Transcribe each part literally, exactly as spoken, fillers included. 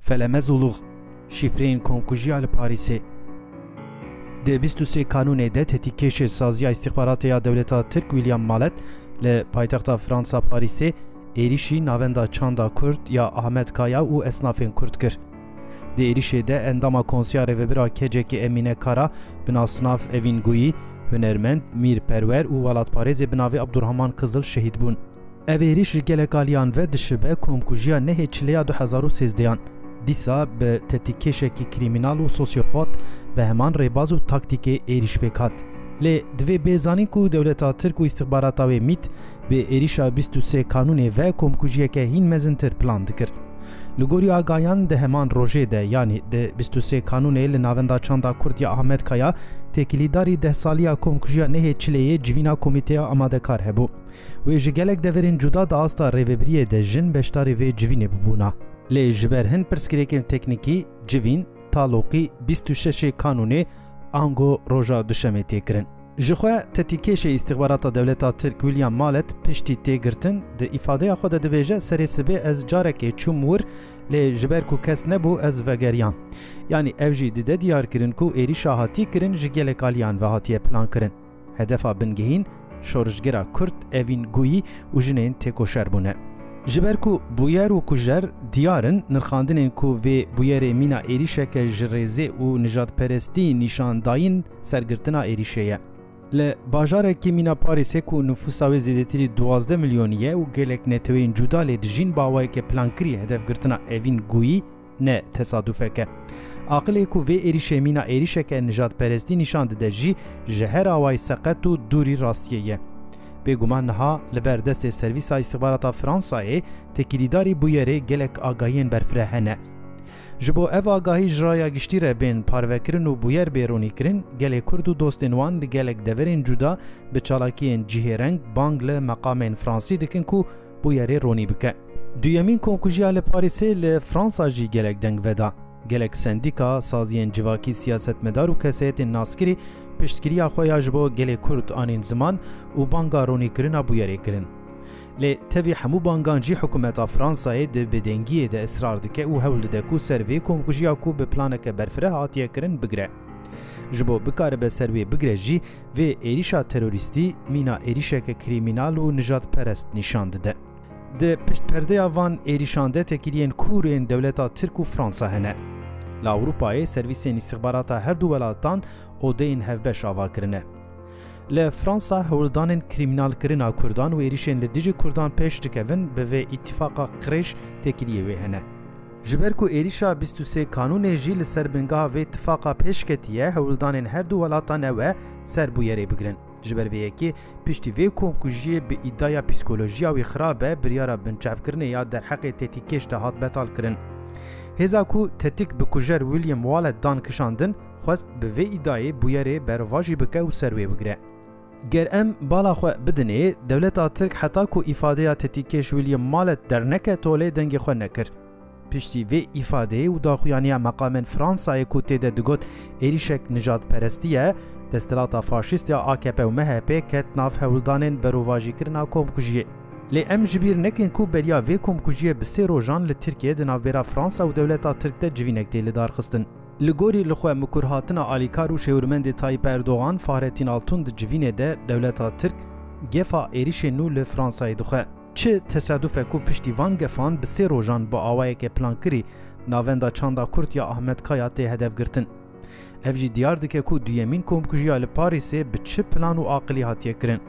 Felemezulûx, şîfreyên komkujiya li Parîsê. Di bîst û sê Kanûnê de tetîkêşê Saziya Îstixbaratê ya Dewleta Tirk William Malet li paytexta Fransa Parîsê êrîşî navenda çanda Kurd ya Ahmet Kaya û esnafên Kurd kir. Di êrîşê de endama Konseya Rêvebir a K C K Emîne Kara, bi nasnav Evîn Guyî, hunermend, Mîr Perwer û welatparêzê bi navê Abdurrahman Kizil şehîd bûn. Ev êrîş ji gelek aliyan ve dişibe komkujiya nehê Çilê ya du hezar û sêzdehan. Dîsa bi tetîkêşekî krîmînal û sosyopat bi heman rêbaz û taktîkê êrîş pêk hat. Lê divê bê zanîn ku dewleta Tirk û îstixbarata wê MÎT bi êrîşa bîst û sê Kanûnê ve komkujiyeke hîn mezintir plan dikir. Li gorî agahiyan di heman rojê de, yanî di bîst û sê Kanûnê li navenda çanda Kurd ya Ahmet Kaya, têkilîdarî deh saliya komkujiya nehê Çileyê civîna komîteya amadekar hebû. Wê ji gelek deverên cuda di asta rêvebiriyê de jin beşdarî vê civînê bibûna. Lê ji ber hin pirsgirêkên teknîkî, civîn, taloqî bîst û şeşê Kanûnê ango roja Duşemê tê kirin. Ji xwe tetîkêşê îstixbarata dewleta Tirk William Malet piştî tê girtin, di îfadeya xwe de dibêje, serê sibê ez carekê çûm wir, lê ji ber ku kes nebû, ez vegeriyam. Yanî ev jî dide diyarkirin ku êrîşa hatî kirin ji gelek aliyan ve hatiye plankirin. Hedefa bingehîn şorişgera Kurd Evîn Guyî û jinên têkoşer bûne. Ji ber ku bûyer û kujer diyar in, nirxandinên ku vê bûyerê mîna êrîşeke ji rêzê û nijadperestî nîşan dayîn sergirtina êrîşê ye. Li bajarekî mîna Parîsê ku nifûsa wê zêdetirî duwazdeh milyonî ye û gelek neteweyên cuda lê dijîn, bi awayeke plankirî hedefgirtina Evîn Guyî ne tesadufek e. Aqilê ku vê êrîşê mîna êrîşeke nijadperestî nîşan dide jî ji her awayî seqet û dûrî rastiyê ye. Bêguman niha li ber destê Servîsa Îstixbarata Fransayê têkilîdarî bûyerê gelek agahiyên berfireh hene. Ji bo ev agahî ji raya giştî re bên parvekirin û bûyer bê ronîkirin, gelê Kurd û dostên wan li gelek deverên cuda bi çalakiyên cihêreng bang li meqamên Fransî dikin ku bûyerê ronî bike. Duyemîn komkujiya li Parîsê li Fransa jî gelek deng veda. Gelek sendîka, saziyên civakî, siyasetmedar û kesayetên naskirî piştgiriya xwe ya ji bo gelê Kurd anîn ziman û banga ronîkirina bûyerê kirin. Lê tevî hemû bangan jî hikûmeta Fransayê di bêdengiyê de israr dike û hewl dide ku ser vê komkujiya ku bi planeke berfireh hatiye kirin bigire. Ji bo bikaribe ser wê bigire jî, vê êrîşa terorîstî mîna êrîşeke krîmînal û nijadperest nîşan dide. Di piştperdeya van êrîşan de têkiliyên kûr ên dewleta Tirk û Fransa hene. Li Ewropayê servîsên îstixbarata her du welatan odeyên hevbeş ava kirine. Li Fransa hewldanên krîmînalkirina Kurdan û êrîşên li dijî Kurdan pêş dikevin, bi vê îtîfaqa qirêj têkiliyê wê hene. Ji ber ku êrîşa bîst û sê Kanûnê jî li ser bingeha vê tifaqa pêş ketiye, hewldanên her du welatan ew e ser bûyerê bigirin. Ji ber vê yekê piştî vê komkujiyê bi îdaya psîkolojiya wî xirab e, biryara binçavkirinê ya derheqê tetîkêş de hat betalkirin. Hêza ku tetik bi kujer William Walet dan kişandin, xwest bi vê îdayê bûyerê berovajî bike û ser wê bigire. Ger em bala xwe bidinê, dewleta Tirk heta ku îfadeya tetîkêş William Malet derneket holê dengê xwe nekir. Piştî vê îfadeyê û daxuyaniya meqamên Fransayê ku tê de digot êrîşek nijadperestî ye, desthilata faşîst ya A K P û M H P ket nav hewldanên berovajîkirina komkujiyê. Lê em ji bîr nekin ku beriya vê komkujiyê bi sê rojan li Tirkiyê di navbêra Fransa û dewleta Tirk de civînek tê lidarxistin. Li gorî li xwe mikurhatina alîkar û şêwirmendê Tayyip Erdogan, Fahrettin Altun di civînê de dewleta Tirk gefa êrîşên nû li Fransayê dixwe. Çi tesaduf e ku piştî van gefan bi sê rojan bi awayeke plankirî navenda çanda Kurd ya Ahmet Kaya tê hedefgirtin. Ev jî diyar dike ku duyemîn komkujiya li Parîsê bi çi plan û aqilî hatiye kirin.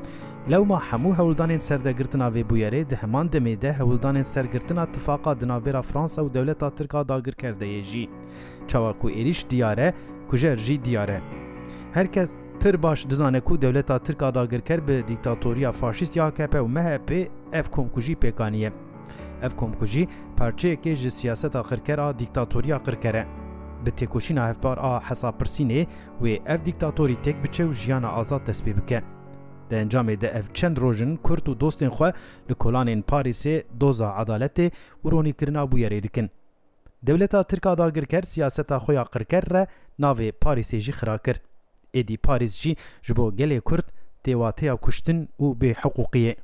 Lewma hemû hewldanên serdegirtina vê bûyerê di heman demê de hewldanên sergirtina tifaqa di navbêra Fransa û dewleta Tirk a dagirker de ye jî. Çawa ku êrîş diyar e, kujer jî diyar e. Her kes pir baş dizane ku dewleta Tirk a dagirker bi dîktatoriya faşîst ya A K P û M H P ev komkujî pêk aniye. Ev komkujî parçeyekê ji siyaseta qirker a dîktatoriya qirker e. Bi têkoşîna hevpar a hesabpirsînê wê ev dîktatorî têk biçe û jiyana azad dest pê bike. Di encamê de ev çend roj in Kurd û dostên xwe li kolanên Parîsê doza edaletê û ronîkirina bûyerê dikin. Dewleta Tirk a dagirker siyaseta xwe ya qirker re navê Parîsê jî xira kir. Êdî Parîs jî ji bo gelê Kurd tê wateya kuştin û bêhiqûqiyê.